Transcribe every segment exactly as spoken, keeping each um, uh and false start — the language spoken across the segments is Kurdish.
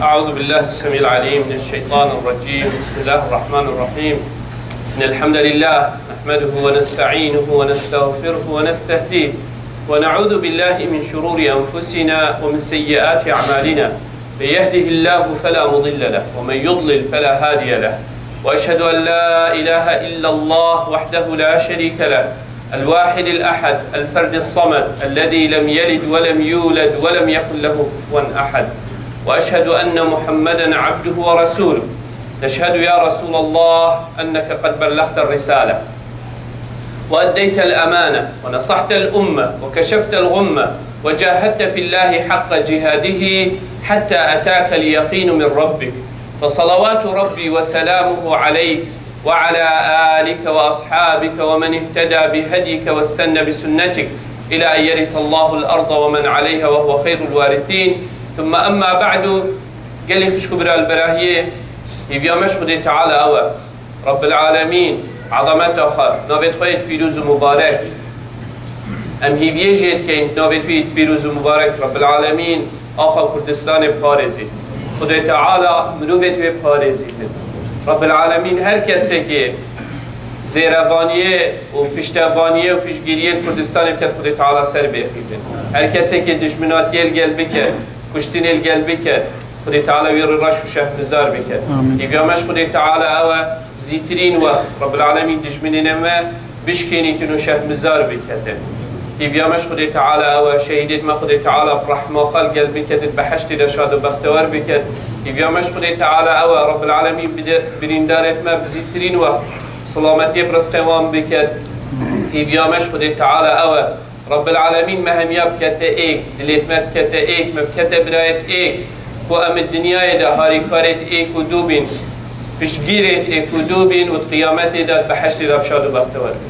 أعوذ بالله السميع العليم من الشيطان الرجيم. بسم الله الرحمن الرحيم. إن الحمد لله نحمده ونستعينه ونستغفره ونستهديه، ونعوذ بالله من شرور أنفسنا ومن سيئات أعمالنا. من يهده الله فلا مضل له، ومن يضلل فلا هادي له. وأشهد أن لا إله إلا الله وحده لا شريك له، الواحد الأحد، الفرد الصمد، الذي لم يلد ولم يولد ولم يكن له كفوا أحد. وأشهد أن محمدا عبده ورسوله. نشهد يا رسول الله أنك قد بلغت الرسالة وأديت الأمانة ونصحت الأمة وكشفت الغمة وجاهدت في الله حق جهاده حتى أتاك اليقين من ربك، فصلوات ربي وسلامه عليك وعلى آلك وأصحابك ومن اهتدى بهديك واستنى بسنتك إلى أن يرث الله الأرض ومن عليها وهو خير الوارثين. ثم أما بعد، gelê xişk û bira li berahiyê, hêviya me ji Xwedê Teala ew e. Rabbil Alemîn, ezameta xwe, navê xwe yê pîroz û mubarek. Em hîviyê jê dikeyn, navê wî pîroz û mubarek. Rabbil Alemîn, axa Kurdistanê parêzî. Xwedê Teala mirovê wê parêzî bin. Rabbil Alemîn, her kesekê zêrevaniyê û piştevaniyê û piştgiriyê li Kurdistanê biket, Xwedê Teala ser bêxî bin. Her kesekê dijminatiyê li gel biket, kuştinê li gel biket, Xwedê Teala wî rê reş û şehmizar biket. Amîn. Hêviya me ji Xwedê Teala ew e, bi zîtirîn wext Rabbil Alemîn dijminê me bişkênîtin û şehmizar biketin. Hêviya me ji Xwedê Teala ew e, şehîdêt me Xwedê Teala bi rehma xwe li gel biketin, behiştê de şad û bextewar biket. Hêviya me ji Xwedê Teala ew e, Rabbil Alemîn bide-, birîndarêt me bi zîtirîn wext silametiyê bi rizqê wan biket. Hêviya me ji Xwedê Teala ew e, Rabbil Alemîn me hemiya bikete êk, dilêt me bikete êk, me bikete birayet êk, ku em di dinyayê de harîkarêt êk û dû bîn, piştgirêt êk û dû bîn û di qiyametê de di behiştê de bi şad û bextewar bin.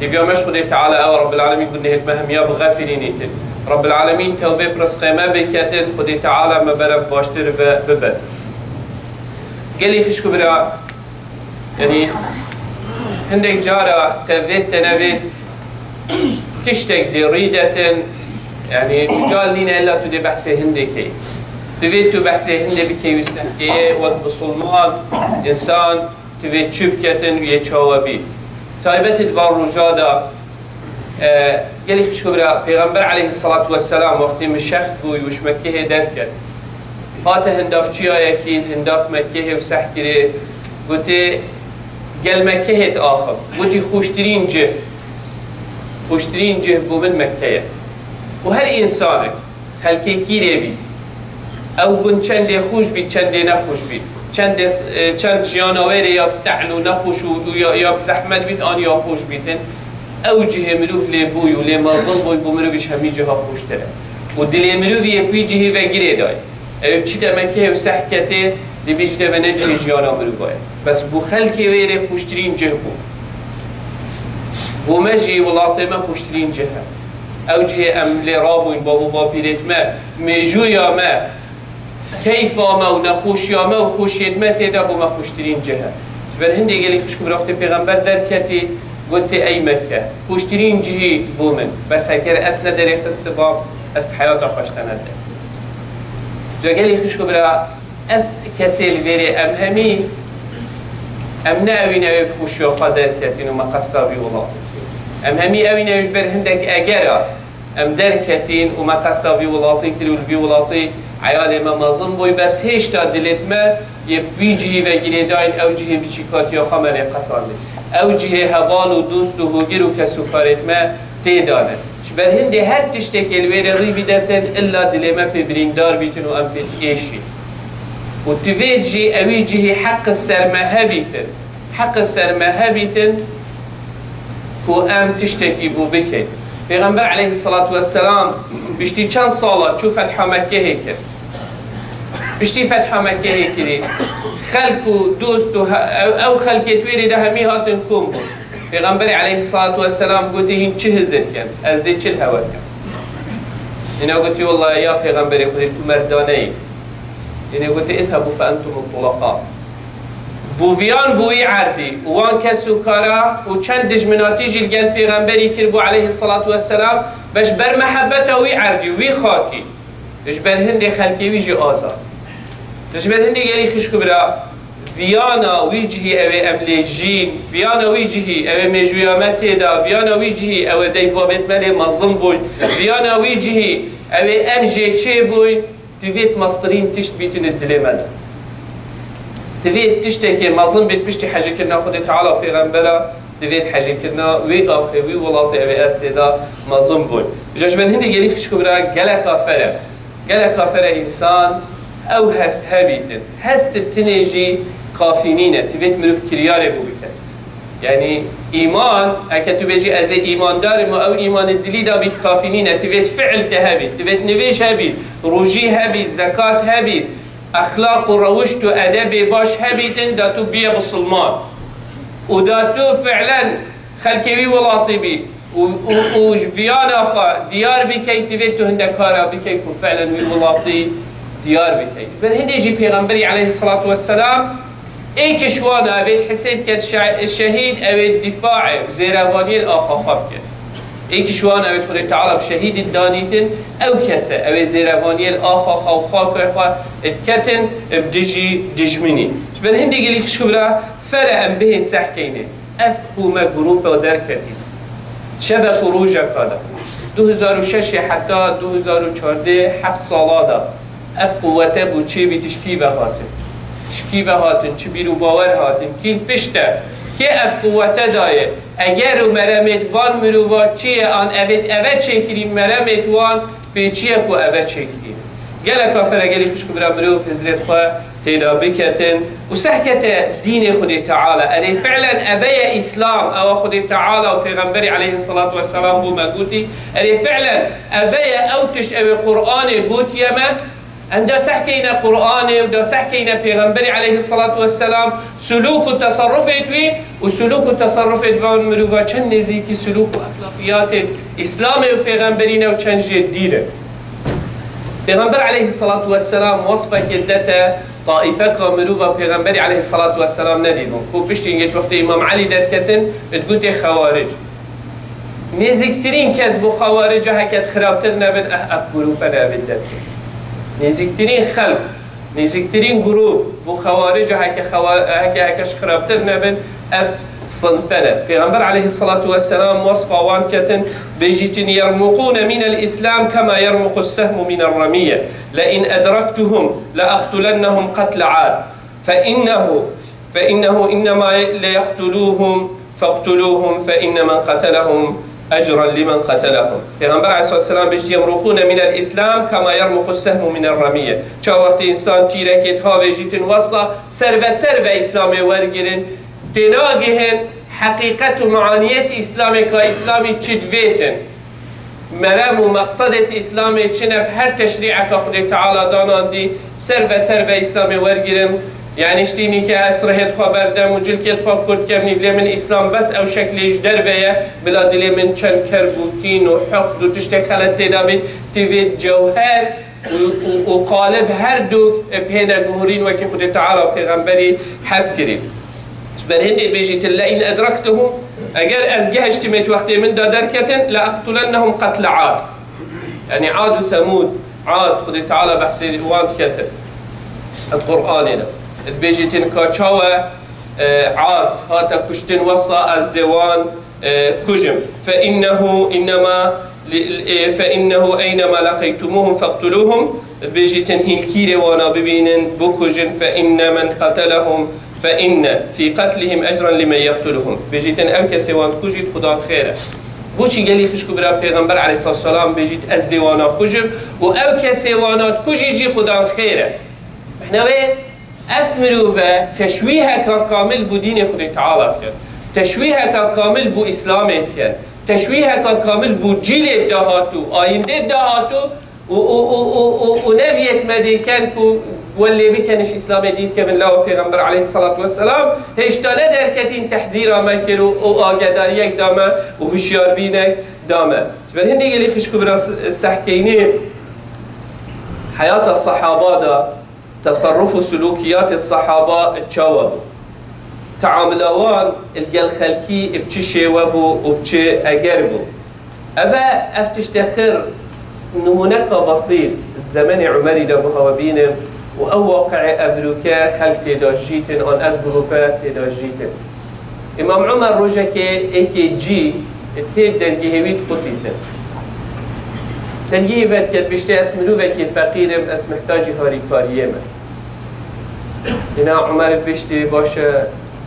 Hêviya me ji Xwedê Teala ew e, Rabbil Alemîn gunehêt me hemiya bixefirînîtin. Rabbil Alemîn tewbê bi rizqê me biketin, Xwedê Teala me berev baştir ve bibet. Gelê xişk û bira, Yanî hindek cara te vê tenevê tiştek dê rî detin, yanî tu cal nîne illa tu dê behsê hindê key. Tu vê tu behsê hindê bikey wî stehkeye, wek misilman, însan, tu vê çi biketin û yê çawa bî. Taybetî di van roja de E, gelî xişko bira, Pêxember aleyhisselatu vesselam wextê mişext bû û ji Mekkehê derket. Hate hindavçiyayekî li hindav Mekkehê û seh kirê, gotê, gel Mekkehê diaxim. Gotî, xweştirîn cih, xweştirîn cih bo min Mekke ye. Û her însanek, xelkê kîrê bî. Ew gund çendê xweş bî, çendê nexweş bî. Çendê, e, çend jiyana wê rê ya bi tehl û nexweş û, û ya, ya bi zehmet bît, an ya xweş bîtin. Ew cihê mirov lê bûy û lê mezin bûy, bo mirovî ji hemî ciha xweştir e. Û dilê mirovî yê bi wî cihî ve girê dayê. Ew ê biçîte Mekkeyê û seh ketê, dê bêjîte ve ne cihê jiyana mirova ye. Bes bo xelkê wê rê xweştirîn cih bû. Bo me jî welatê me xweştirîn cih e. Ew cihê em lê rabûyn, bab û bapîrêt me, mêjûya me, keyfa me û nexweşiya me û xweşiyêt me tê de bo me xweştirîn cih e. Ji ber hindê gelî xişk û bira wextê Pêxember derketî, gotê, ey Mekke, xweştirîn cihî bo min. Bes heger ez ne derê xistiba, ez bi heyata xwe ji te nedidim. Ji gelî xişk û bira, ev kesê li vêrê em hemî, em ne ewîn ew ê bi xweşiya xwe derketîn û me qesta vî welatê kir. Em hemî ewîn ew ji ber hindek egera em derketîn û me qesta vî welatê kir û li vî welatê eyalê me mezin bûy, bes hêşta dilêt me yê bi wî cihî ve girêdayîn, ew cihê biçîkatiya xwe me lê qetandî. Ew cihê heval û dost û hogir û kesûkarêt me tê de ne. Ji ber hindê her tiştekê li wê rê rî bidetin, illa dilê me pê birîndar bîtin û em pê diêşîn. Û tivêt jî ewî cihî heq ser me hebîtin. Heq ser me hebîtin ku em tiştekî bo bikeyn. Pêxember aleyhisselatu vesselam piştî çend sala çû fetha Mekkehê kir. Piştî fetha Mekkehê kirî, xelk û dost û he-, ew, ew xelkê di wê rê de hemî hatin kom bûn. Pêxemberê aleyhisselatu vesselam gotê, hîn çi hizir kin, ez dê çi li hewe kim. Hîna gotî, wellahî ya Pêxemberê Xwedê, tu merdane yî. Hînê gotê, اذهبوا فأنتم الطلقاء. Bo viyan bo wî erdî û wan kes û kara û çend dijminatî jî li gel Pêxemberî kiribû aleyhisselatu vesselam, be ji ber mehebeta wî erdî û wî xakî, ji ber hindê xelkê wî jî azad. Ji ber hindê gelî xişk û bira, viyana wî cihî ew ê em lê jîn, viyana wî cihî ew ê mêjûya me tê de, viyana wî cihî ew ê dey babêt me lê mezin bûn, viyana wî cihî ew ê em jê çê bûn, divêt mestirîn tişt bîtin ê dilê me de. Divêt tiştekê mezin bêt piştî hejêkirina Xwedê Teala û Pêxembera, divêt hejêkirina wê axê, wî welatê ew ê ez tê de mezin bûn. Îja ji ber hindê gelî xişk û bira gelek a fer e. Gelek a fer e însan ew hest hebîtin. Hest bi tinê jî kafî nîne. Divêt mirov kiryarê bû bike. Yanî îman, heke tu bêjî ez ê îmandar im û ew îmanê dilî de bî kafî nîne. Divêt fiil te hebît, divêt nivêj hebît, rojî hebît, zekat hebît, exlaq û rewişt û edebê baş hebîtin, da tu bîye bisilman. Û da tu fiilen xelkê wî welatî bî û, û, û ji viyana xwe diyar bikey, divê tu hinde kara bikey ku fiilen wî welatî diyar bikey. Ji ber hindê jî Pêxemberî aleyhisselatu vesselam êk ji wan avêt hisêb ket şe-, şehîd, ew ê dîfaê û zêrevaniyê li axa xwe biket. Êk ji wan avêt Xwedê Teala bi şehîdî danîtin, ew kese, ew ê zêrevaniyê li axa xwe û xakê xwe diketin bi dijî dijminî. Ji ber hindê gelî xişk û bira, fere em bihên sehkeynê. Ev ku me grûpa derketî, şevek û rojeka de, du hezar û şeş heta du hezar û çardeh, heft sala de, ev quwete bû çêbî, tu ji kî ve hatin? Ji kî ve hatin? Çi bîr û bawer hatin? Kî li pişt e? Kê ev quwete daye? Eger û meremêt van mirova çi ye, an evêt eve çêkirîn, meremêt wan pê çi ye ku eve çêkirîn? Gelek a fere gelî xişk û bira mirov hizrêt xwe têda biketin û sehkete dînê Xwedê Teala. Erê, fiilen eve ye Îslam, ewa Xwedê Teala û Pêxemberî aleyhisselatu vesselam bû me gotî. Erê, fiilen eve ye ew tişt, ew ê Qur'anê gotiye me. Em da sehkeyne Qur'anê û da sehkeyne Pêxemberî aleyhisselatu vesselam, sulûk û tesarrufê wî û sulûk û tesarrufê van mirova çend nêzîkî sulûk û exlaqiyatê Îslamê û Pêxemberî ne û çend jê dîr in. Pêxember aleyhisselatu vesselam wesfekê dete taîfeka mirova Pêxemberî aleyhisselatu vesselam nedîbûn. Ku piştî hingê wextê Îmam Elî derketin, digotê Xewaric. Nêzîktirîn kes bo Xewarica heke di xirabtir nebin, eh, ev grûpe navê derket. Nêzîktirîn xelk, nêzîktirîn grûp bo Xewarica heke xewa-, heke, heke ji xirabtir nebin, ev sinfe ne. Pêxember aleyhisselatu vesselam wesfa wan ketin, bêjîtin, "Yermuqûne minel Îslam kema yermuqus sehmu miner remiyye. Le in edrektuhum le eqtulennehum qetle Ad. Fe innehu, fe innehu innema le yeqtuluhum, feqtuluhum, fe inne men qetelehum ecran limen qetelehum." Pêxember aleyhisselatu vesselam bêjî, "Yemruqûne minel Îslam kema yermuqus sehmu miner remiyye." Ça wextê însan tîrekê dihavêjîtin wesa, serve serve Îslamê wergirin, tênagihin heqîqet û meaniyet Îslamê ka Îslamî çi divêtin. Merem û meqsedê Îslamê çi ne, bi her teşrî'eka Xwedê Teala danandî, serve serve Îslamê wergirin. Yanî ji tînî ke ez rihê xwe berdem û cilkê xwe kurt kem, nî lê min Îslam bes ew şeklê ji derve ye, bila dilê min çend kerb û kîn û hiqd û tiştê xelet tê de bît, divê cewher û, û, û qalib her du bihêne guhurîn wekî Xwedê Teala û Pêxemberî hez kirî. Ji ber hindê bêjîtin, "Le in edrektuhum", eger ez gehiştimê di wextê min de derketin, "le eqtulennehum qetle Ad." Yanî Ad û Semûd, Ad, Xwedê Teala behsê wan diketin. Di Qur'anê de. Dibêjîtin ka çawa, e, Ad hate kuştin wesa ez dê wan, e, kujim. Fe innehu innema li, e, fe innehu eynema leqeytumuhum feqtuluhum. Bêjîtin hînkîrê wana bibînin, bikujin, fe inne men qetelehum, fe inne fî qetlihim ecran limen yeqtuluhum. Bêjîtin ew kesê wan dikujît, Xudan xêr e. Boçî gelî xişk û bira Pêxember aleyhisselatu vesselam bêjît, ez dê wana kujim û ew kesê wana dikujî jî Xudan xêr e. Mehna wê ev mirove teşwîheka kamil bû dînê Xwedê Teala dikin. Teşwîheka kamil bû Îslamê dikin. Teşwîheka kamil bû cîlê dahatû, ayîndê dahatû û, û, û, û, û, û neviyet me dê ken ku welê bikin ji Îslamê dîn kevin lawa Pêxember aleyhisselatu vesselam hêşta ne derketîn tehdîra me kir û, û agedariyek da me û hişyarbînek da me. Ji ber hindê gelî xişk û bira s-, sehkeynê heyata sehaba da, Tesarruf û sulûkiyatê sehaba çawa bû? Teamula wan li gel xelkî bi çi şêwe bû û bi çi eger bû? Ev e, ev tiştê xir nimûneka besît di zemenê Umerî de biha we bînin. û ew waqiê evroke xelk tê de jîtin, an ev grûpe tê de jîtin. Îmam Umer rojekê êkê cî tê dergehê wî diqutîtin. Dergehê vedket, biştê, ez mirovekî feqîr im, ez mihtacî harîkariyê me. Îna Umer dibiştê, baş e,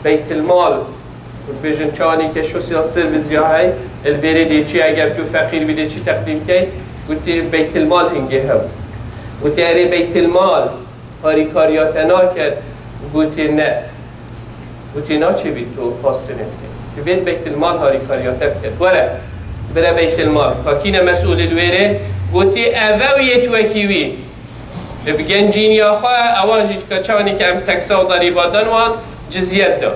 Beytilmal, û dibêjin, çawanî ke şosiya sir biziya hey, li vêrê dê çi, eger tu feqîr bî dê çi teqdîm key? Gotê, Beytilmal hingê hev. Gotê, erê, Beytilmal harîkariya te naket? Gotê, ne. Gotê, naçê bî tu xwestinê bikey. Tu vêt Beytilmal harîkariya te biket. Were, bire Beytilmal. Ka kî ne mesûl li wêrê? Gotê, ev ew yê tu wekî wî. Bi gencîniya xwe, ewan jî ka çawanî ke em teksa û derîba dan wan, cizyet da.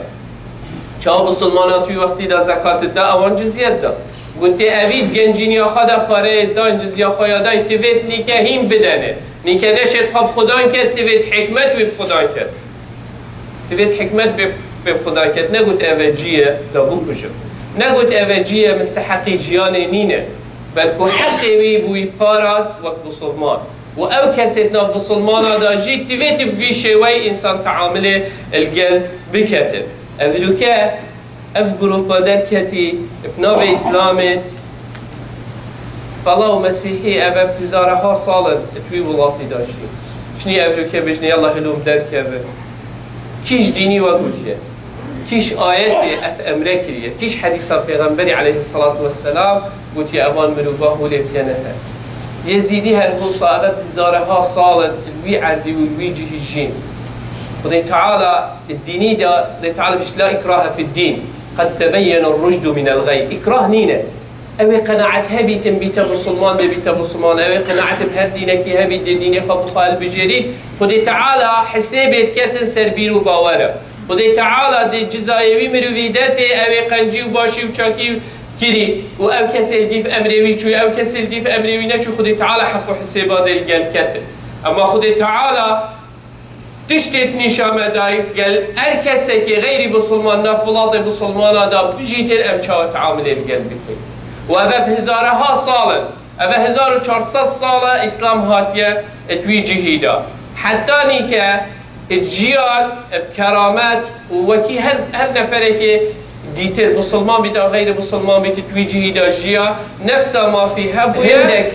Çawa bisilmana tu wî wextî de zekat da, ewan cizyet da. Gotê, evî di gencîniya xwe de pareyê dan, cizya xwe ya dayî, ti vêt nîke hîn bidenê. Nîke neşêt xwe bi xudan ket, ti vêt hikmet wî bi xudan ket. Ti vêt hikmet bê, bê bi xudan ket. Negot eve cî ye, da bikujim. Negot eve cî ye, misteheqî jiyanê nîne. Belku heqê wî bûyî parast wek bisilman. Û ew kesê di nav bisilmana de jî divê tu bi vî şêweyê însan teamilê li gel biketin. Ev dûke, ev grûpa derketî bi navê Îslamê, fela û Mesîhî, ev e bi hezareha sal in di wî welatî de jî. Şinî ev dûke bêjinê, yalla hilûm derkeve. Kî ji dînî we gotiye? Kî ji ayetê ev emre kiriye? Kî ji hedîsa Pêxemberî aleyhisselatu vesselam gotiye, evan mirova holê bikene hev? Yezîdî her wisa ev bi hezareha sal in li wî erdî û li wî cihî jîn. Xwedê Teala di dînî de, Xwedê Teala bişt, "La ikrahe fid dîn, qed tebeyyene rucdu minel ğey." Îkrah nîne. Ew ê qenaet hebîtin bîte bisilman, dê bîte bisilman. Ew ê qenaet bi her dînekî hebît, dê dînê xwe bixwe hilbijêrît. Xwedê Teala hisêbê diketin ser bîr û bawera. Xwedê Teala dê cizayê wî mirovî de tê, ew ê qencî û başî û çakî kirî û ew kesê li dîf emrê wî çû, ew kesê li dîf emrê wî neçû, Xwedê Teala heq û hisêba dê li gel ketin. Ema Xwedê Teala tiştê nîşa me dayî, gel her kesekê xeyrî bisilman nav welatê bisilmana da bijîtin, em çawa teamilê li gel bikin? Û ev bi hezareha sal in. Ev hezar û çar sed sal e Îslam hatiye di wî cihî de. Heta nîke, e, jiyan, e, keramet û wekî her, her neferekê dîtir, bisilman bît an xeyrî bisilman bît, di wî cihî de jiya, nefsa mafî hebûye. Hindek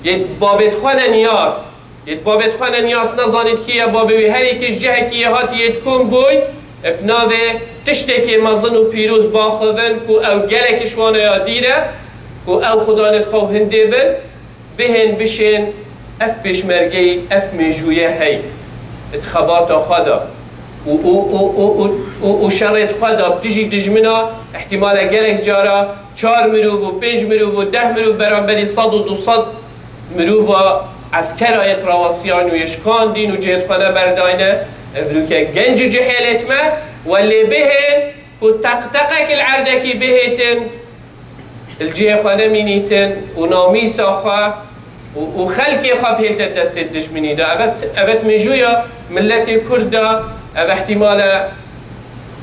yê babêt xwe ne niyaz, yê babêt xwe ne niyaz, nezanît kî ye babê wî, her yekê ji cihekî yê hatiye, di kom bûy, e, bi navê tiştekê mezin û pîroz baxivin ku ew gelekî ji wana ya dîr e, ku ew xudanêt xwe û hindê bin. Bihên bişên ev pêşmergeyî, ev mêjûye hey, di xebata xwe de û, û, û şerê xwe de bi dijî dijmina, ihtimale gelek cara çar mirov û pênc mirov û deh mirov beramberî sed û du sed mirova eskera yê rawestiyan û yê şikandîn û cihêt xwe neberdayne, evroke genc û cihêlêt me, welê bihên ku teqteqek li erdekî bihêtin, li cihê xwe nemînîtin û namîsa xwe û, û xelkê xwe bihêlte destê dijminî de. Evet, evet, mêjûya miletê Kurd de, ev ihtimale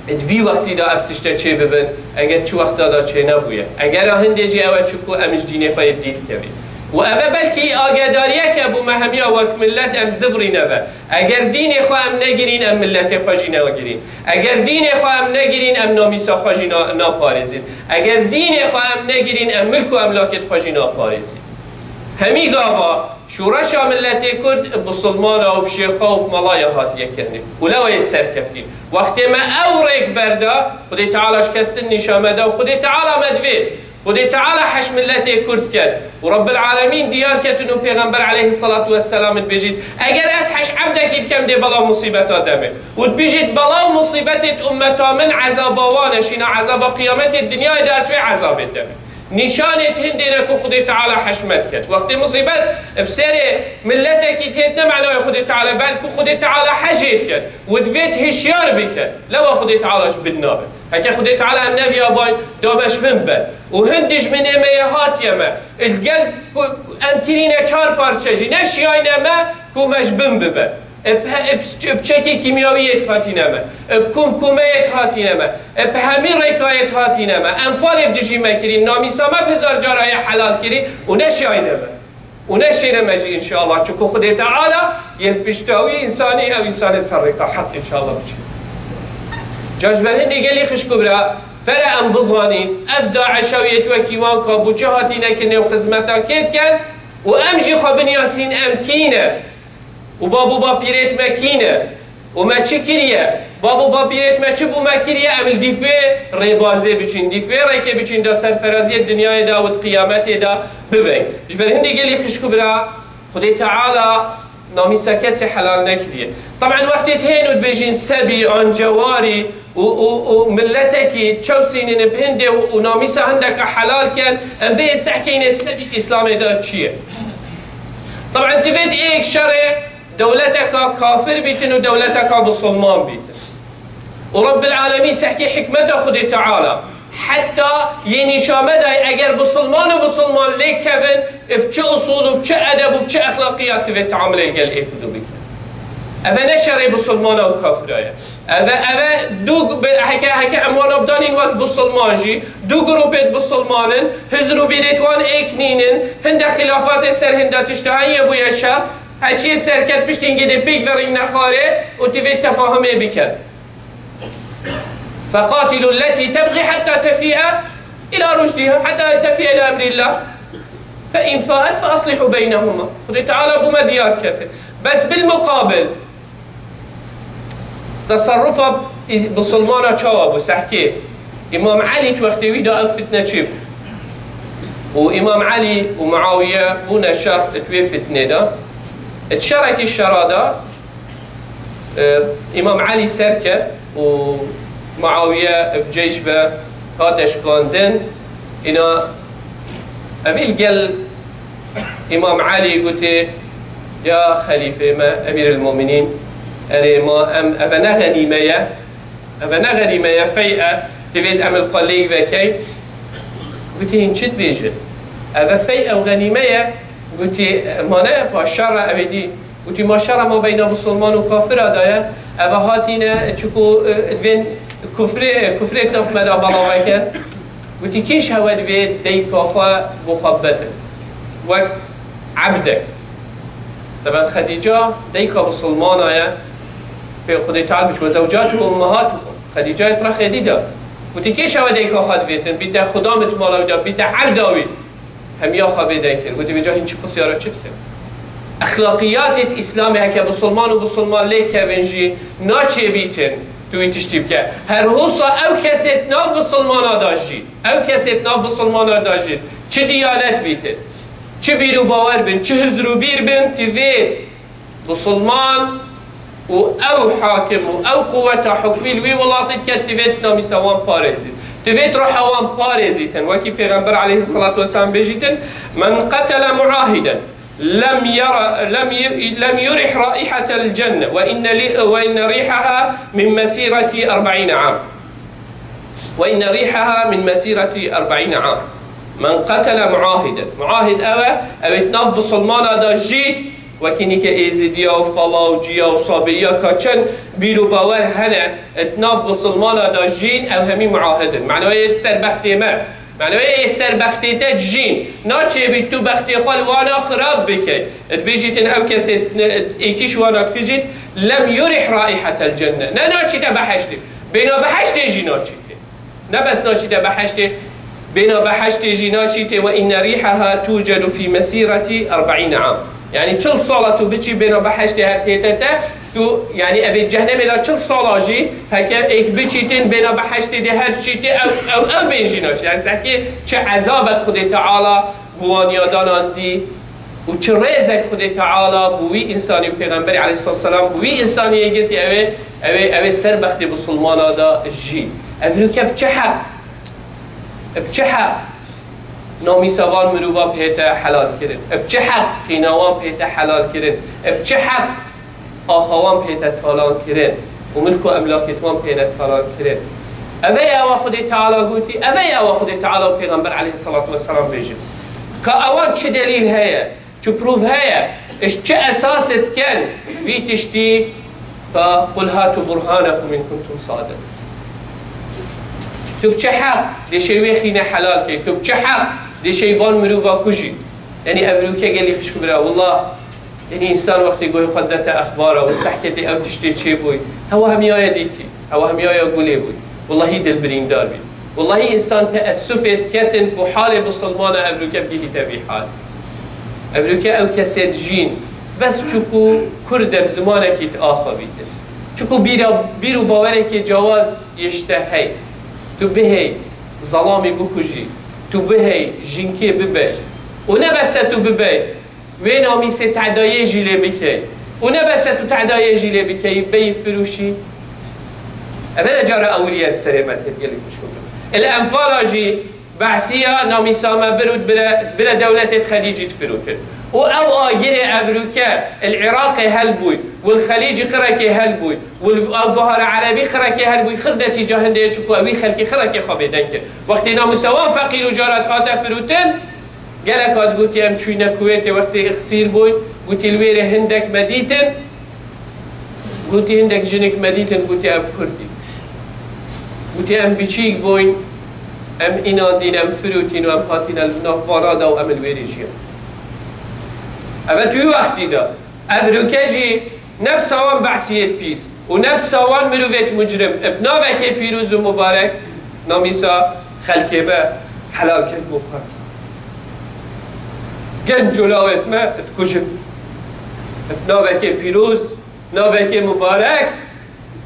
di vî wextî de ev tişte çê bibin, eger çi wexta de çê nebûye. Egera hindê jî ew e, çiku em ji dînê xwe yê dî dikevin. Û ev e belkî agedariyeke bo me hemiya wek milet em zivirîne ve. Eger dînê xwe em negirîn, em miletê xwe jî negirîn. Eger dînê xwe em negirîn, em namîsa xwe jî na-, naparêzin. Eger dînê xwe em negirîn, em milk û emlakêt xwe jî naparêzin. Hemî gava şoreşa miletê Kurd bi silmana û bi şêxa û bi melaya hatiye kirinê. Û lewa yê serkeftî. Wextê me ew rêk berda, Xwedê Teala ji kestin nîşa me da û Xwedê Teala me divê. Xwedê Teala heş miletê Kurd ket û Rabbil Alemîn diyar ketin û Pêxember aleyhisselatu vesselam dibêjît, eger ez heş ebdekî bikem dê bela û musîbeta demê. Û dibêjît, bela û musîbetê di ummeta min ezaba wan e, şîna ezaba qiyametê, dinyayê de ez wê ezabê demê. Nîşanê hindê ne ku Xwedê Teala heş me diket. Wextê musîbet bi serê miletekî têt ne manayê Xwedê Teala, belku Xwedê Teala hejê diket. Û divêt hişyar biket. Lewa Xwedê Teala ji bin nabe. Heke Xwedê Teala em neviya bay, da me ji bin be. Û hin dijminê me yê hatiye me. Li gel ku em kirîne çar parçe jî neşiyayne me ku me ji bin bibe. Ê bi he-, ê bi ç-, bi çekê kîmyawî yê hatîne me. Ê bi komkomeyê hatîne me. Ê bi hemî rêkayê hatîne me. Enfalê bi dijî me kirî. Namîsa me bi hezar cara yê helal kirî û neşiyayne me. û neşêne me jî înşallah. Çunku Xwedê Teala yên pişta wî însanî, ew însanê ser rêka heq înşallah biçî. Ca ji ber hindê gelî xişk û bira, fere em bizanîn, ev DAIŞ ew yê wekî wan kabûçe hatîne ki nêw xizmeta kê dikin û em jî xwe binyasîn em kî ne û bab û bapîrêt me kî ne. Û me çi kiriye? Bab û bapîrêt me çi bo me kiriye? Em li dîf vê rêbazê biçin, dîf vê rêkê biçin da serferaziyê dinyayê da û di qiyametê da bibin. Ji ber hindê gelî xişk û bira, Xwedê Teala namîsa kesê helal nekiriye. Taban wextê dihên û dibêjin sebî an cewarî û, û, û miletekî çewsînin bi hindê û, û namîsa hindeka helal ken, em bê sehkeyne sebî Îslamê da çi ye? Taban divêt êk şerê dewleteka kafir bîtin û dewleteka bisilman bîtin. Û Rabbil Alemîn sehkê hikmeta Xwedê Teala heta yê nîşa me dayê, eger bisilman û bisilman lê kevin, bi çi usûl û bi çi edeb û bi çi exlaqiyat divê teamilê gel êk û du bikin. Eve ne şerê bisilmana û kafira ye. Eve, eve du bi, heke, heke em wana bidanîn wek bisilman jî, du grûpêt bisilman in, hizr û bîrêt wan êk nînin, hinde xilafatê ser hinda tişta heye bûye şer, Heçiyê serket piştî hingê dê pêk verî nexwarê û divê tefahumê bikin. فقاتلوا التي تبغي حتى تفيء إلى رشدها، حتى تفيء إلى أمر الله، فإن فاءت فأصلحوا بينهما. Xwedê Teala bo me diyar kete. Bes bil muqabil, Teserrufa î-, bisilmana çawa bû? Sehkê. Îmam Elî di wextê wî de ev fitne çêbû. Û Îmam Elî û Muawiye bûne şer di wê fitnê de. Di şerekî şera de, e, Îmam Elî serkeft û Muawiye bi ceyş ve hate şikandin. Îna Evî li gel Îmam Elî gotê, ya xelîfê me, Emîril Mumînîn, erê ma em, eve ne xenîme ye, eve ne xenîme ye, fey e, divêt em li xwe lêk vekeyn. Gotê, hîn çi dibêjin? Eve fey ew xenîme ye. Gotî, ma ne, pa şer e, ew ê dî. Gotî, ma şer e ma beyna bisilman û kafira de ye. Eve hatîne, çiku, e, divên kufrê, kufrêk nav me de belav eken. Gotî, kêş hewe divê deyka xwe bo xwe bibetin. Wek ebdek. Teben Xedîca deyka bisilmana ye. Pê Xwedê Teala bît, "Ve zewcatukum ummahatukum." Xedîca yê tira Xedî de. Gotî, kêş hewe deyka xwe divêtin, bîte xudamê mala wî de, bîte ebda wî. Hemiya xwe vê de kir. Gotî, vêca hîn çi pisyara çi dikin? Exlaqiyatê di Îslamê heke bisilman û bisilman lê kevin jî naçêbîtin tu wî tiştî bike. Her hosa ew kesê di nav bisilmana da jî, ew kesê di nav bisilmana da jî, çi diyanet bîtin, çi bîr û bawer bin, çi hizr û bîr bin, tu vê Bisilman û ew hakim û ew quweta hukmî li wî welatê dike, divêt namîsa wan parêzît. Divêt ruha wan parêzîtin. Wekî Pêxember aleyhisselatu vesselam bêjîtin, "Men qetele muahiden lem yara, lem yu-, lem yurih raihatel cenne ve inne li, ve inne rihaha min mesireti erba'ine am." Ve inne rihaha min mesireti erba'ine am. Men qetele muahiden. Muahid ew e, ew ê di nav bisilmana da jî, wekî nîke êzidiya û fala û ciya û sabiya ka çend bîr û bawer hene, di nav bisilmana da jîn ew hemî muahid in. Manayê ser bextê me. Manayê ê ser bextê te jîn. Naçêbî tu bextê xwe li wana xirab bikey. Dibêjîtin ew kesê êkî ji wana dikijît, lem yurih raihatel cenne. Ne naçîte beheştê. Bêna beheştê jî naçîtê. Ne bes naçîte beheştê, bêna beheştê jî naçîtê, ve inne rihaha tucedu fî mesîretî erba'îne am. Yanî çil sala tu biçî bêna beheştê her tête te, tu, yanî evê cehnemê de çil sala jî heke êk biçîtin bêna beheştê dê her çîtê ew, ew, ew bên jî naçî. Yanî sehkê çi ezabek Xwedê Teala bi wan ya danan dî, û çi rêzek Xwedê Teala bi wî însanî û Pêxemberî aleyhisselatu vesselam bi wî însanî yê girtî, ew ê, ew ê, ew ê ser bextê bisilmana da jî. Ev rûke bi çi heq? Bi çi heq namîsa van mirova pê te helal kirin? Bi çi heq qîna wan pê te helal kirin? Bi çi heq axa wan pê te talan kirin û milk û emlakê wan pê ne talan kirin? Eve ye ewa Xwedê Teala gotî, eve ye ewa Xwedê Teala û Pêxember aleyhisselatu vesselam bêjin. Ka ewan çi delîl heye? Çi prûf heye? Ji çi esasê diken vî tiştî? Ka qul hatu burhanakum in kuntum sadiqin. Tu bi çi heq dê şey wê xîne helal key? Tu bi çi heq dê şey van mirova kujî? Yanî ev rûke gelî xişk û bira, willah, yanî însan wextê goyê xwe dete exbara û sehketê ew tiştê çêbûy, hewa hemiyaye dîtî, hewa hemiyaye gulê bûy. Willahî dil birîndar bî. Willahî însan teessufê diketin ku halê bisilmana ev rûke bigihîte vî hal. Ev rûke ew kesê dijîn, bes çiku Kurd e bi zimanekî di axivîtin. Çiku bîra, bîr û bawerekê cawaz yê ji te hey. Tu bihey, zelamî bikujî. Tu bihey, jinkê bibey. Û ne bes e tu bibey, wê namîsê tedayê jî lê bikey. Û ne bes e tu tedayê jî lê bikey, beyî firûşî. Ev e cara ewilî ye di serê me tê gelî xişk û bira. Li Enfala jî behsiya namîsa me bir û bire, bire dewletê di Xelîcî difirotin. Û ew agirê ev rûke li Iraqê helbûy, û li Xelîcî xirekê helbûy, û li ew buhara erebî xirekê helbûy, xir netîca hindê ye, çiku ewî xelkî xirekê xwe bêdeng kir. Wextê namîsa wan feqîr û carat hate firotin, gelek hat gotî, em çûyne Kuwêtê, wextê ixsîr bûyn, gotî, li wêrê hindek me dîtin, gotî, hindek jinik me dîtin, gotî, ev Kurd in. Gotî, em biçîk bûyn, em înandîn, em firotîn û em hatîne li nav vana de û em li wêrê jiyan. Ev e tu wî wextî de. Ev rûke jî nefsa wan behsiyêt pîs û nefsa wan mirovêt mucrim, bi navekê pîroz û mubarek, namîsa xelkê me helal kir bo xwe. Genc û lawêt me dikujin. Bi navekê pîroz, navekê mubarek,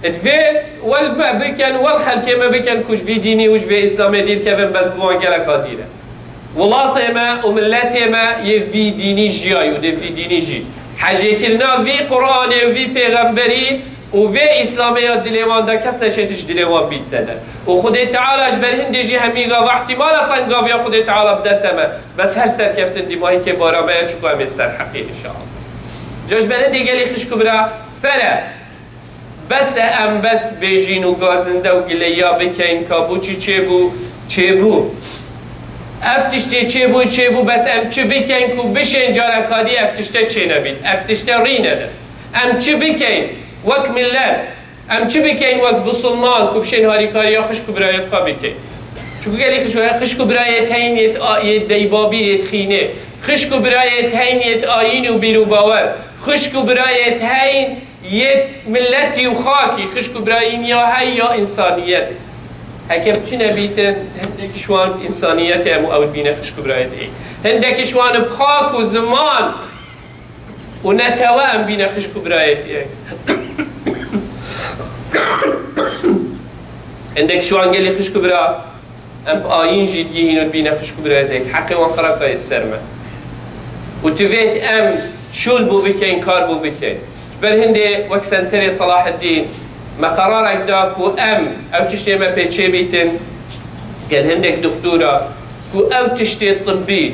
divê wel me bikin, wel xelkê me bikin ku ji vî dînî û ji vê Îslamê dîr kevin, bes bi wan gelek a dîr e. Welatê me û miletê me yê vî dînî jiyayî û dê vî dînî jî. Hejêkirina vî Qur'anê û vî pêxemberî û vê Îslamê ya dilê wan de kes neşêt ji dilê wan bît nede. Û Xwedê Teala ji ber hindê jî hemî gava ihtimala tengaviya Xwedê Teala bidete me. Bes her serkeftin dîmahîkê bara me ye, çiku em ê ser heqê inşallah. Ca ji ber hindê gelî xişk û bira fere. Bes e em bes bêjîn û gazinde û gileya bikeyn ka bû çi çêbû, çêbû. Ev tiştê çêbû, çêbû, bes em çi bikeyn ku bişên careka dî ev tişte çênebît, ev tişte rînedin. Em çi bikeyn wek millet, em çi bikeyn wek bisilman ku bişên harîkariya xişk û birayêt xwe bikeyn. Çunku gelî xişk û, xişk û birayêt heyn yêt a-, yêt deybabî, yêt xînê. Xişk û birayêt heyn yêt ayîn û bîr û bawer. Xişk û birayêt heyn yê milletî û xakî, xişk û birayîn ya hey ya însaniyetê. Heke bi tune bîtin, hindek ji wan însaniyetê em û ew bîne xişk û birayêt ê. Hindek ji wan bi xak û ziman û netewe em bîne xişk û birayêt ê. Hindek ji wan gelî xişk û bira Em bi ayîn jî digihîn û dibîne xişk û birayetê yek. Heqê wan xiraka yê ser me. Û divêt em şûl bû bikeyn, kar bû bikeyn. Ji ber hindê wek senterê Selaheddîn me qerarek da ku em ew tiştê me pê çêbîtin, gel hindek dixtura ku ew tiştê tibbî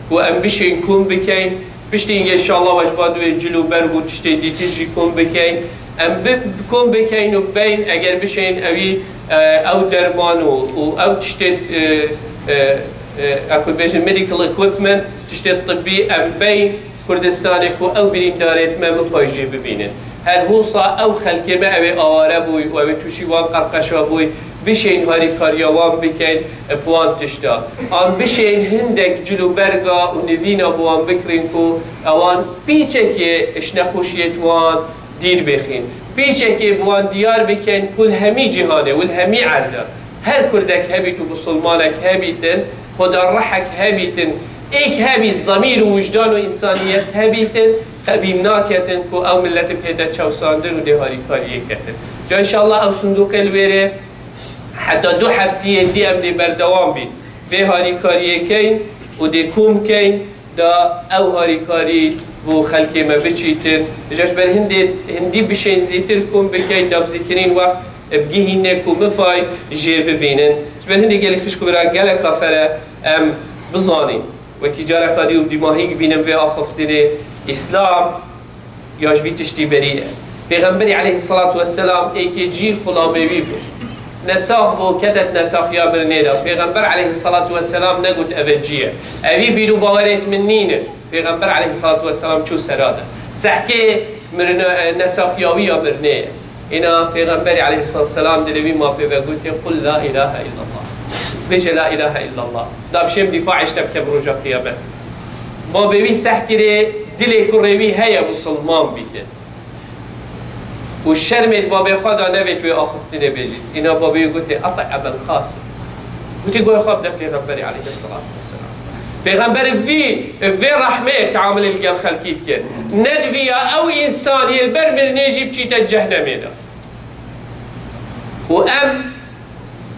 ku em bişên kom bikeyn, Piştî înşallah we ji ba duê cil û berg û tiştê dîtir jî kom bikeyn. Em bi, kom bikeyn û beyn, eger bişên ewî, e, ew derman û, û ew tiştê, e, e, e, eku bêjin medical equipment, tiştê tibbî em beyn Kurdistanê ku ew birîndarêt me mifay jê bibînin. Her wisa ew xelkê me ew ê aware bûy û ew ê tûşî wan qerqeşa bûy, bişên harîkariya wan bikeyn, bi wan tişta. An bişên hindek cil û berga û nivîna bi wan bikirîn ku ewan pîçekê ji nexweşiyêt wan dîr bêxîn. Pîçekê bi wan diyar bikeyn ku li hemî cîhanê û li hemî erda her kurdek hebît û musulmanek hebîtin, xweda rihek hebîtin, êk hebît, zemîr û wijdan û însaniyet hebîtin, qebîl naketin ku ew milletê pê de çewsandin û dê harîkariyê ketin. Ca înşallah ew sindûqê li wêrê heta du heftiyên dî em dê berdewam bîn. Vê harîkariyê keyn û dê kom keyn da ew harîkarî bo xelkê me biçîtin. Îja ji ber hindê, hindî bişên zêtir kom bikeyn, da bi zêtirîn wext bigihîne ku mifay jê bibînin. Ji ber hindê gelî xişk û bira gelek afere em bizanîn. Wekî careka dî û dîmahî bînim vê axiftinê, Îslam ya ji vî tiştî berî ye. Pêxemberî aleyhisselatu vesselam êkê cîr xulamê wî bû. Ne sax bû, kete di nesaxiya mirinê de. Pêxember aleyhisselatu vesselam negot, ev e cî ye. Evî bîr û bawerêt min nînin. Pêxember aleyhisselatu vesselam çû sera de. Sehkê mirina, e, nesaxiya wî ya mirinê ye. Îna Pêxemberî aleyhisselatu vesselam dilê wî ma pê ve gotiye, "Qul la ilahe illallah." Bêje, "La ilahe illallah." Da bişêm dîfaê ji te bikem roja qiyamet. Babê wî seh kirê, dilê kurê wî heye musulman bike. Û şermê di babê xwe de nevêt wê axiftinê bêjît. Îna babê wî gotê, "Ati Ebel Qasim." Gotê, "Guhê xwe bide Pêxemberê aleyhisselatu vesselam." Pêxember vî, vê rehmê teamilê li gel xelkî dike. Nedivîya ew însan yê li ber mirinê jî biçîte cehnemê de. Û em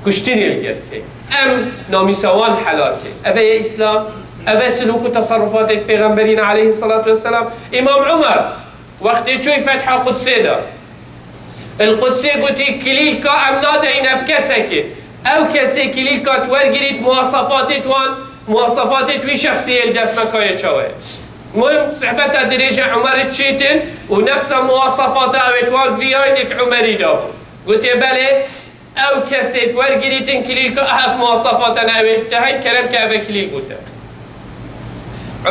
kuştinê li gel dike. Em namîsa wan helal dike. Ev e Îslam, ev e silûk û teserrufatê Pêxemberî ne aleyhisselatu vesselam. Îmam Umer, wextê çûy fetha Qudsê de, El Qudsê gotî, kilîlka em nadeyin ev kesekê. Ew kesê kilîlka tu wergirît, muwasafatê tu wan, muwasafatê tu wî şexsiyê li def Mekayê çawa ye? Muhim, sihbeta dirêj e Umer çêtin û nefsa muwasafata ew ê tu wan viyayî di Umerî de bû. Gotê, belê, ew kesê tu wergirîtin kilîlka ev muwasafata ne ew ê te hey kerem ke ev e kilîl gote.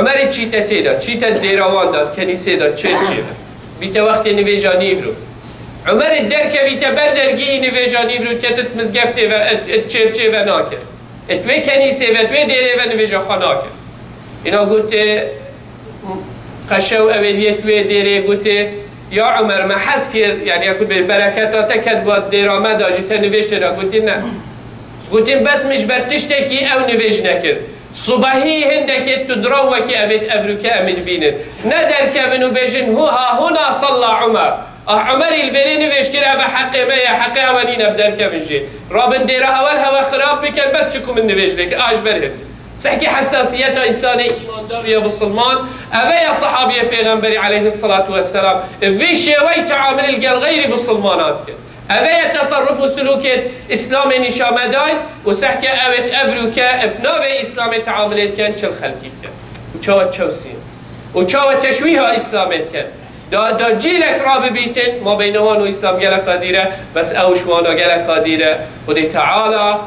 Umerê çîte tê de, çîte dêra wan de, kenîsê de, çêrçê de. Bîte wextê nivêja nîvro. Umerê derkevîte ber dergî nivêja nîvro, ketit mizgeftê ve, et, et çêrçê ve nake. Et wê kenîsê ve, wê dêrê ve nivêja xwe nake. Îna gote, qeşew ew ê diyet wê dêrê gote, "Ya Umer, me hez kir, yani ya ku bê bereketa te ket ba dêra me da jî te nivêj tê da." Gote, "Ne." Gotin, "Bes min ji ber tiştekî ew nivêj nekir. Subahî hindekê tundra wekî evêt evrûke em ê dibînin. Ne derkevin û bêjin, 'Hu ha huna salla Umer.'" Ah, Umerî li vêrê nivêj kir, ev e heqê me ye, heqê ewe nîne bi derkevin jê. Rabin dêra hewel hewe xirab bikin, bes çi ku min nivêj nekir, a ji ber hin. Sehkî hesasiyeta însanê îmandar ya bisilman, eve ya sahabiyê Pêxemberî aleyhisselatu vesselam, vê şêwey teamilê li gel xeyrî bisilmanan dikin. Eve ya teserruf û silûkê Îslamê nîşa me dayn û sehke ewêt ev rûke bi navê Îslamê teamilê dikin, çil xelkî dikin. Û çawa çewsîn? Û çawa teşwîha Îslamê dikin? Da, da cîlek rabibîtin, ma beyne wan û Îslam gelek qadîr e, bes ew ji wana gelek qadîr e. Xwedê Teala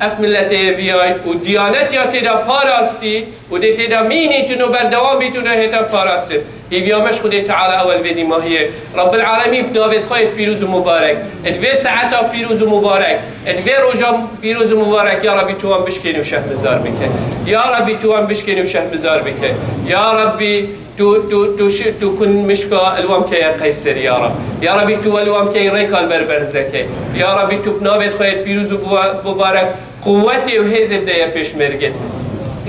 ev milletê yê viyay û diyanet ya têda parastî û dê têda mînîtin û berdewam bîtin û hêta parastin. Hîviya me ji Xwedê Teala ewel vê dîmahiyê. Rabbil Alemîn bi navê xwe yê pîroz û mubarek, di vê saeta pîroz û mubarek, di vê roja pîroz û mubarek, ya Rabbî tu wan bişkênî û şehmizar bike. Ya Rabbî tu wan bişkênî û şehmizar bike. Ya Rabbî tu, tu, tu, şi, tu kun mişka li wan bikeye qeyser, ya Rab. Ya Rabbî tu li wan bikey rêka li ber berzekey. Ya Rabbî tu bi navê xwe yê pîroz û buwa-, mubarek, quwetê û hêzê bideye pêşmergê.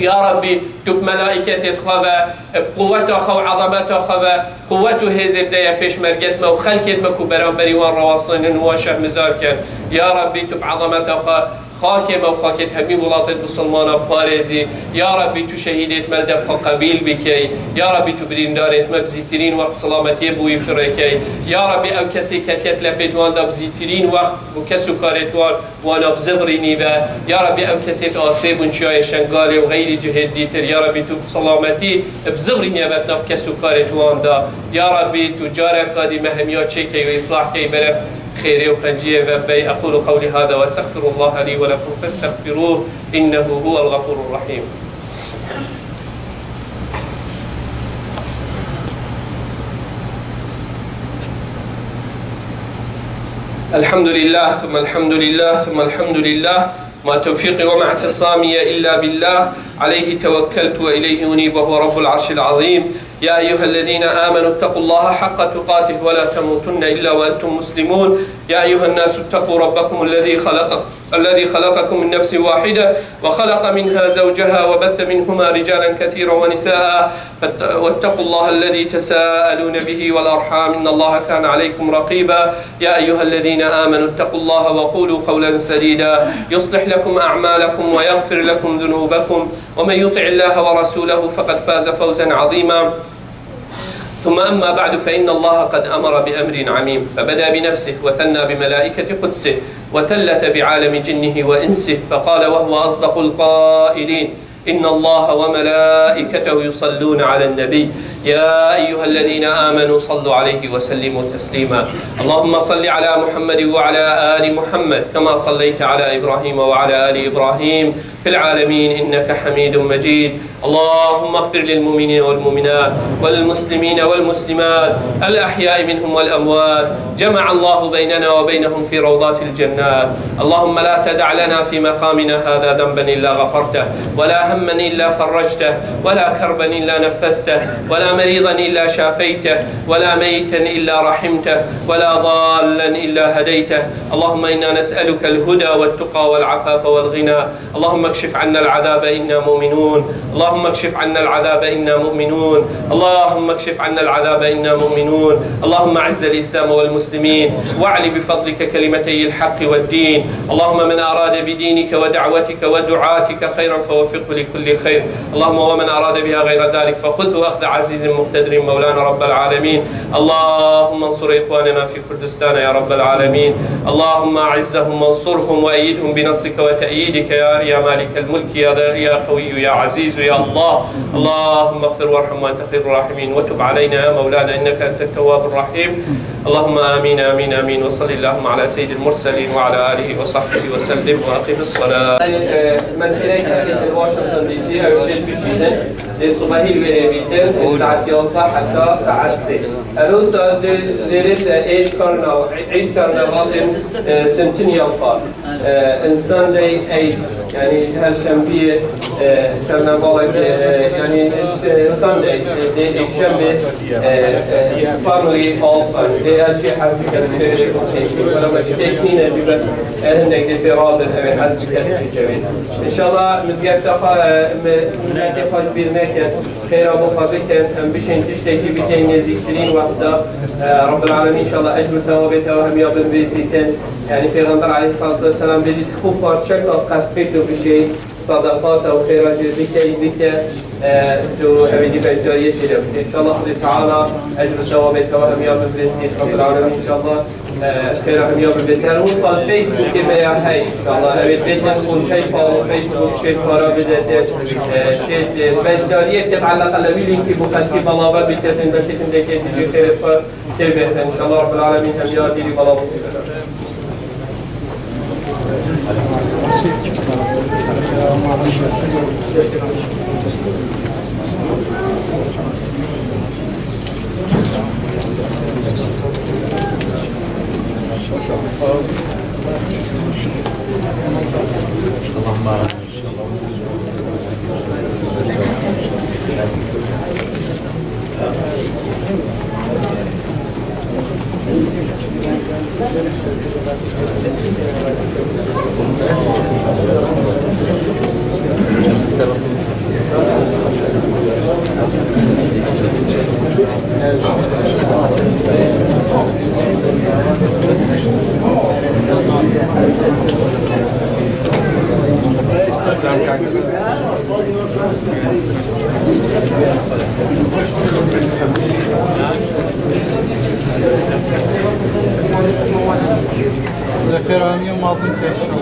Ya Rabbî, tu bi melaîketê xwe ve, bi quweta xwe û ezameta xwe ve, quwet û hêzê bideye pêşmergê me û xelkê me ku beramberî wan rawestînin û wan şehmizar kin. Ya Rabbî, tu bi ezameta xwe xakê me û xakêt hemî welatêt bisilmana parêzî. Ya Rabbî, tu şehîdêt me li def xwe qebîl bikey. Ya Rabbî, tu birîndarêt me bi zîtirîn wext silametiyê bi wî firêkey. Ya Rabbî, ew kesê ket ket lepêt wan da bi zîtirîn wext bi kes û karêt wan wana bi zivirînî ve. Ya Rabbî, ew kesê di asê bûn çiyayê Şengalê û xeyrî cihêt dîtir. Ya Rabbî, tu bi selametî bi zivirînî ve di nav kes û karê tu wan da. Ya Rabbî, tu careka dî me hemiya çêkey û îslah key, beref xêrê û qenciyê ve bey. أقول قولي هذا وأستغفر الله لي ولكم فاستغفروه إنه هو الغفور الرحيم. الحمد لله، ثم الحمد لله، ثم الحمد لله. ما توفيقي وما اعتصامي إلا بالله. عليه توكلت وإليه أنيب وهو رب العرش العظيم. يا أيها الذين آمنوا اتقوا الله حق تقاته ولا تموتن إلا وأنتم مسلمون. يا أيها الناس اتقوا ربكم الذي خلق الذي خلقكم من نفس واحدة وخلق منها زوجها وبث منهما رجالا كثيرا ونساء فات-، واتقوا الله الذي تساءلون به والأرحام إن الله كان عليكم رقيبا. يا أيها الذين آمنوا اتقوا الله وقولوا قولا سديدا يصلح لكم أعمالكم ويغفر لكم ذنوبكم ومن يطع الله ورسوله فقد فاز فوزا عظيما. ثم أما بعد فإن الله قد أمر بأمر عميم فبدأ بنفسه وثنى بملائكة قدسه وثلث بعالم جنه وإنسه فقال وهو أصدق القائلين: إن الله وملائكته يصلون على النبي يا أيها الذين آمنوا صلوا عليه وسلموا تسليما. اللهم صل على محمد وعلى آل محمد كما صليت على إبراهيم وعلى آل إبراهيم في العالمين إنك حميد مجيد. اللهم اغفر للمؤمنين والمؤمنات والمسلمين والمسلمات الأحياء منهم والأموات. جمع الله بيننا وبينهم في روضات الجنات. اللهم لا تدع لنا في مقامنا هذا ذنبا إلا غفرته، ولا هما إلا فرجته، ولا كربا إلا نفسته، ولا مريضا إلا شافيته، ولا ميتا إلا رحمته، ولا ضالا إلا هديته. اللهم إنا نسألك الهدى والتقى والعفاف والغنى. اللهم اكشف عنا العذاب إنا مؤمنون. اللهم اكشف عنا العذاب إنا مؤمنون. اللهم اكشف عنا العذاب إنا مؤمنون. اللهم أعز الإسلام والمسلمين، وأعل بفضلك كلمتي الحق والدين. اللهم من أراد بدينك ودعوتك ودعاتك خيرا فوفقه لكل خير. اللهم ومن أراد بها غير ذلك فخذه أخذ عزيز مقتدر مولانا رب العالمين. اللهم انصر إخواننا في كردستان يا رب العالمين. اللهم أعزهم وانصرهم وأيدهم بنصرك وتأييدك يا، يا مالك الملك يا ذا، يا قوي يا عزيز يا الله. اللهم اغفر وارحم وأنت خير الراحمين، وتب علينا يا مولانا إنك أنت التواب الرحيم. اللهم آمين، آمين، آمين. وصل اللهم على سيد المرسلين وعلى آله وصحبه وسلم، وأقم الصلاة. Mesîreyê çekê li Washington D C ew jê biçînin, dê sibehî li wê rê bîtin, ji saet yazdeh heta saet sê. Her wisa dê, dê rê te Eid Karnaval, Eid Karnaval in, e, Centennial Park. E, in Sunday Eid, yanî her şembiyê, e, karnavalek, e, yanî, e, Sunday, e, dê êkşembê, e, e, family all fun. Dê her çi hez bikin, dê wela me çi pêk nîne jî bes, e, hindek dê pê rabin, ew ê hez bikin, jî kevin. Înşallah mizgefta xwe, e, mi-, milletê xwe ji bîr nekin. Xêra bo xwe bikin, em bişên tiştekî bikeyn nêzîktirîn wexta, e, Rabbil Alemîn înşallah ecr û tewabê te hemiya bin vê sîtin. Yanî Pêxember aleyhissalatu vesselam bêjî, tu xwe parçeka qespê tu bişê, sadaqata û xêra jê bikey, bike, e, tu ew ê dî beşdariyê tê de bike. Înşallah Xwedê Teala ecr û tewabê te hemiya bin vê sît. Rabbil Alemîn înşallah. Xêra hemiya bibê ser. Hûn xal Facebookê me ya hey, înşallah. Ew ê bêtin hûn PayPal û Facebook şêt para bidete. Şêt beşdariyeke bi eleqe lewî lînkî bo xelkî belaver biketin, belkî hindekê dijî xêrê xwe tê bêxin. Înşallah Rabbil Alemîn hemiya dîrî bala bo sî bide. Zeferamiye mazın peşin.